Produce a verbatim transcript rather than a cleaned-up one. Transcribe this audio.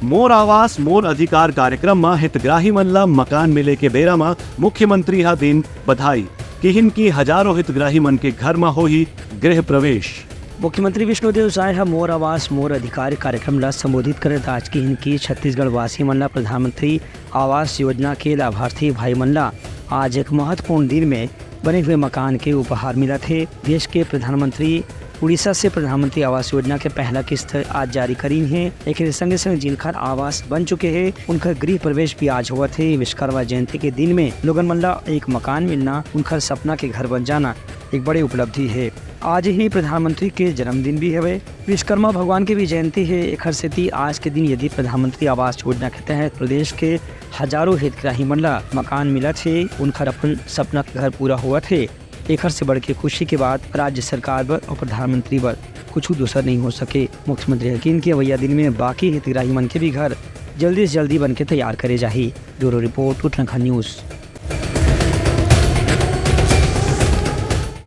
मोर आवास मोर अधिकार कार्यक्रम म हितग्राही मन ल मकान मिले के बेरा म मुख्यमंत्री ह दिन बधाई, किहिन कि हजारों हितग्राही मन के घर म होही गृह प्रवेश। मुख्यमंत्री विष्णुदेव साय ह मोर आवास मोर अधिकार कार्यक्रम ल संबोधित करत आज किहिन कि छत्तीसगढ़ वासी मन ल प्रधानमंत्री आवास योजना के लाभार्थी भाई मन ल आज एक महत्वपूर्ण दिन में बने हुए मकान के उपहार मिलत हे। देश के प्रधानमंत्री उड़ीसा से प्रधानमंत्री आवास योजना के पहला किस्त आज जारी करीन हे। एक संगे संग जिनकर आवास बन चुके हे, उनकर गृह प्रवेश भी आज होवत हे। विश्वकर्मा जयंती के दिन में लोगन मन ला एक मकान मिलना, उनकर सपना के घर बन जाना एक बड़े उपलब्धि हे। आज ही प्रधानमंत्री के जन्मदिन भी हवे, विश्वकर्मा भगवान के भी जयंती हे। एखर सेती आज के दिन यदि प्रधानमंत्री आवास योजना के तहत प्रदेश के हजारों हितग्राही मन ला मकान मिलत हे, उनकर अपन सपना के घर पूरा होवत हे, एखर से बढ़ के खुशी के बात राज्य सरकार बर और प्रधानमंत्री बर कुछ दूसर नहीं हो सके। मुख्यमंत्री ह किहिन कि अवैया दिन में बाकी हितग्राही मन के भी घर जल्दी से जल्दी बन के तैयार करे जाही। Bureau report, Uttarakhand news.